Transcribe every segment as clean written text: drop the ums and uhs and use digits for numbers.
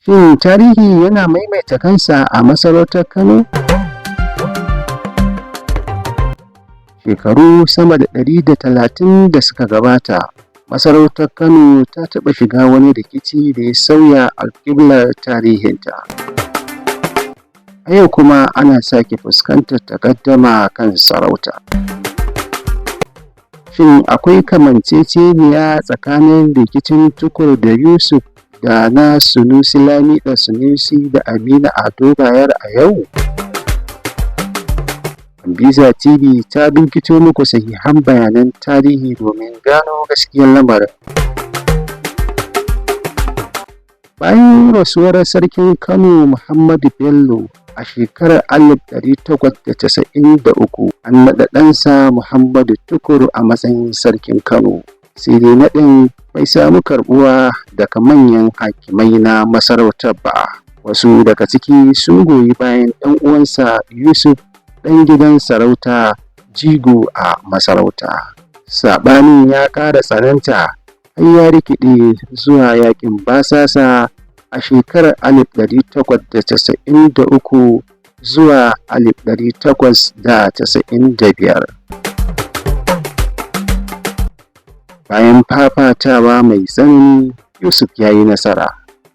Shin tarihi yana maimaita kansa a masarautar Kano? Shekaru sama da 130 da suka gabata, masarautar Kano ta taɓa shiga wani rikici da ya sauya alƙiblar tarihinta. A yau kuma ana sake fuskantar takaddama kan sarauta. Shin akwai kamanceceniya tsakanin rikicin Tukur da Yusuf da na Sunusi Lamido Sunusi da Aminu Ado Bayero a yau? Gambiza TV ta binkito muku sahihan bayanan tarihi domin gano gaskiyar lamarin. Bayan rasuwar Sarkin Kano Muhammadu Bello a shekarar 1893, an naɗa ɗansa Muhammadu Tukur a matsayin Sarkin Kano. Sai dai naɗin bai samu karɓuwa daga manyan hakimai na masarautar ba. Wasu daga ciki sun goyi bayan ɗan uwansa Yusuf, ɗan gidan sarauta jigo a masarauta. Saɓanin ya ƙara tsananta har ya rikiɗe zuwa yaƙin basasa a shekarar 1893 zuwa 1895. Bayan fafatawa mai tsanani, Yusuf ya yi nasara,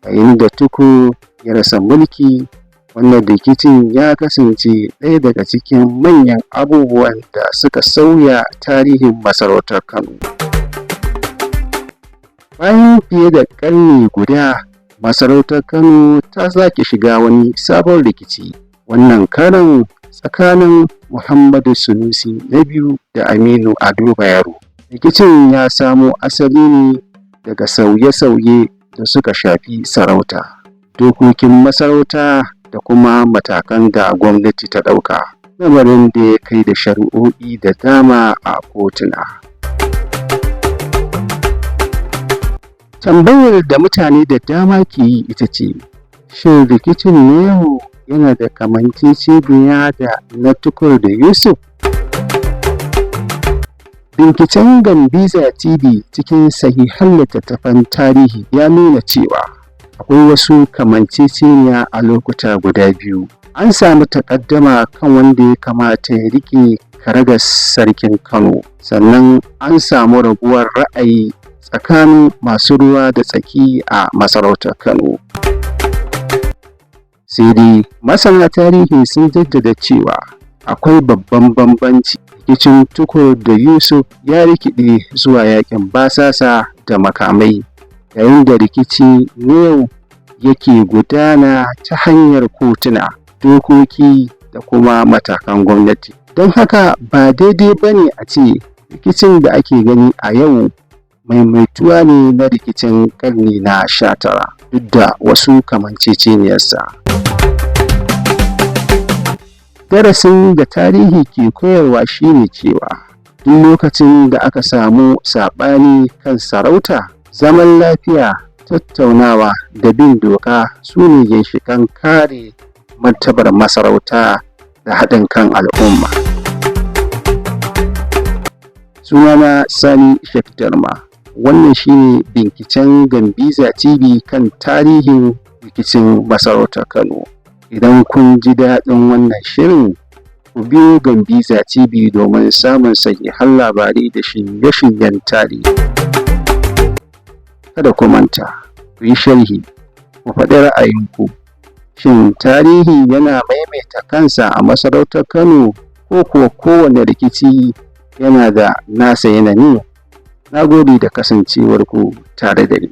yayin da Tukur ya rasa mulki. Wannan rikicin ya kasance ɗaya daga cikin manyan abubuwan da suka sauya tarihin masarautar Kano. Bayan fiye da ƙarni guda, masarautar Kano ta sake shiga wani sabon rikici, wannan karon tsakanin Muhammadu Sunusi na biyu da Aminu Ado Bayero. Rikicin ya samo asali ne daga sauye-sauye da suka shafi sarauta, dokokin masarauta da kuma matakan da gwamnati ta ɗauka, lamarin da ya kai da shari'o'i da dama a kotuna. Tambayar da mutane da dama ke yi ita ce, shin rikicin na yau yana da kamanceceniya da na Tukur da Yusuf? Binciken Gambiza TV cikin sahihan littattafan tarihi ya nuna cewa akwai wasu kamanceceniya a lokuta guda biyu. An samu takaddama kan wanda ya kamata ya riƙe karagar Sarkin Kano, sannan an samu rabuwar ra'ayi tsakanin masu ruwa da tsaki a masarautar Kano. Sai dai masana tarihi sun jaddada cewa akwai babban bambanci. Rikicin Tukur da Yusuf ya rikide zuwa yaƙin basasa da makamai, yayin da rikici na yau yake gudana ta hanyar kotuna, dokoki da kuma matakan gwamnati. Don haka ba daidai ba ne a ce rikicin da ake gani a yau maimaituwa ne na rikicin ƙarni na 19, duk da wasu kamanceceniyarsa. Darasin da tarihi ke koyarwa shine cewa duk lokacin da aka samu saɓani kan sarauta, zaman lafiya, tattaunawa da bin doka su ne ginshiƙan kare martabar masarauta da haɗin kan al'umma. Sunana Sani Sheikh Darma. Wannan shine binciken Gambiza TV kan tarihin rikicin masarautar Kano. Idan kun ji daɗin wannan shirin, ku biyo Gambiza TV domin samun sahihan labarai da shirye-shiryen tarihi. Kada ku manta, ku yi sharhi, ku faɗi ra'ayinku. Shin tarihi yana maimaita kansa a masarautar Kano ko kuwa kowane rikici yana da nasa yanayin? Na gode da kasancewarku tare da ni.